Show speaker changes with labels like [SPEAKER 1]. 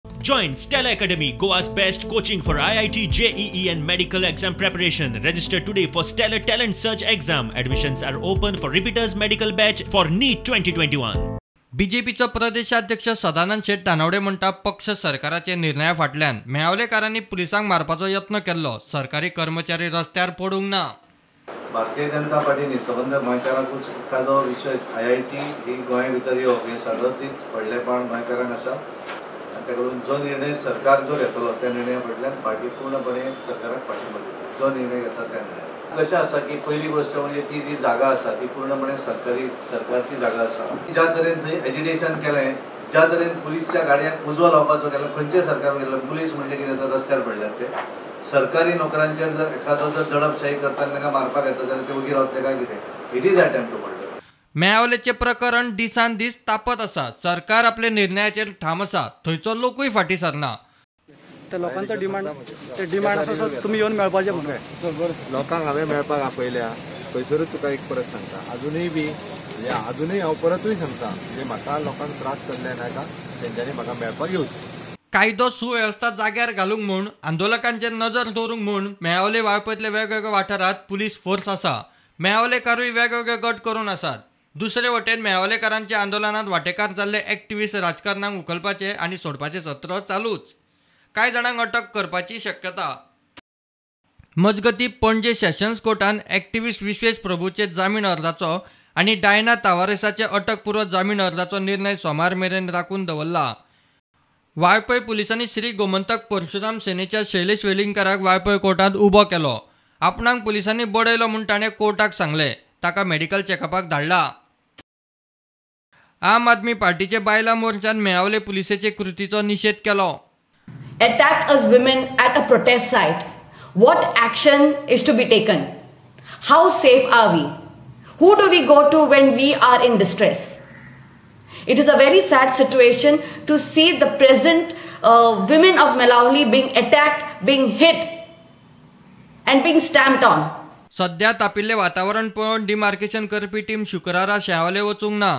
[SPEAKER 1] Join Stella Academy, Goa's best coaching for IIT, JEE and medical exam preparation. Register today for Stellar Talent Search exam. Admissions are open for repeaters medical batch for NEET 2021.
[SPEAKER 2] बीजेपीचो प्रदेशाध्यक्ष सदानंद शेट तानावडे म्हणटा, पक्ष सरकाराचे निर्णया फाटल्यान. मेळावलेकारांनी पुलिसांक मारपाचो यत्न केल्लो, सरकारी कर्मचारी रस्त्यार पडूंक ना.
[SPEAKER 3] भारतीय जनता पार्टीने संबंद गोंयकारांकूच एखादो विशय IIT ही गोंया भितर येवप हें सगळीच व्हडलेपण गोंयकारांक आसा आनी ताका लागून जो निर्णय सरकार जो घेतलो त्या निर्णया फाटल्यान पार्टी पूर्णपणे सरकाराक पाठिंबो दिता. जो निर्णय घेता त्या निर्णय कशें आसा की पयली गोश्ट म्हणजे ती जी जागा आसा ती पूर्णपणे सरकारची जागा आसा. ज्या तरेन थंय एजिटेशन केलें, ज्या तरेन पुलिसच्या गाडयांक उजो लावपाचो केलो, खंयचें सरकार केलें, पुलीस म्हणजे कितें तर रस्त्यार पडल्यात ते सरकारी नोकरांचेर जर एखादो जर दडपशाही करता तांकां मारपाक येता जाल्यार ते ओगी रावतले काय कितें? It is attempt to murder.
[SPEAKER 2] मेळावलेचें प्रकरण दिसान दीस तापत आसा. सरकार आपल्या निर्णयाचेर ठाम आसा, थंयचो लोकूय फाटीं सरना.
[SPEAKER 4] ते लोकांचो डिमांड, ते डिमांड आसा तुमी येवन मेळपाचें म्हणून
[SPEAKER 5] लोकांक हांवें मेळपाक आपयल्या. थंयसरूच तुका एक परत सांगता, अजुनूय बी म्हणजे अजुनूय हांव परतूय सांगता, म्हणजे म्हाका लोकांक त्रास जाल्ले नाका, तेंच्यांनी म्हाका मेळपाक येवचें.
[SPEAKER 2] कायदो सुवेवस्था जाग्यार घालूंक म्हूण, आंदोलकांचेर नजर दवरूंक म्हूण मेळावले वाळपयतले वेगवेगळ्या वाठारांत पुलीस फोर्स आसा. मेळावलेकारूय वेगवेगळे गट करून आसात. दुसरे वटेन मेळावलेकारांच्या आंदोलनांत वांटेकार जाल्ले एक्टिविस्ट राजकारणांक उखलपाचे आनी सोडपाचे सत्र चालूच. कांय जाणांक अटक करपाची शक्यता. मजगती पणजे सेशन्स कोर्टान एक्टिविस्ट विश्वेश प्रभूचे जामीन अर्जाचो आनी डायना तावारेसाचे अटकपूर्व जामीन अर्जाचो निर्णय सोमार मेरेन राखून दवरला. वाळपय पुलिसांनी श्री गोमंतक परशुराम सेनेच्या शैलेश वेलिंगकाराक वाळपय कोर्टांत उबो केलो. आपणाक पुलिसांनी बडयलो म्हूण ताणें कोर्टाक सांगलें. ताका मेडिकल चॅकअपाक धाडला. आम आदमी पार्टीचे बायलां मोर्चान मेळावले पुलिसेचे कृतीचो निशेध केलो.
[SPEAKER 6] Attacked us women at a protest site. What action is to be taken? How safe are we? Who do we go to when we are in distress? It is a very sad situation to see the present women of Melauli being attacked, being hit and being stamped on.
[SPEAKER 2] सध्या तापिल्लें वातावरण पळोवन demarcation करपी team शुक्रारा शेवाले वचूंक ना.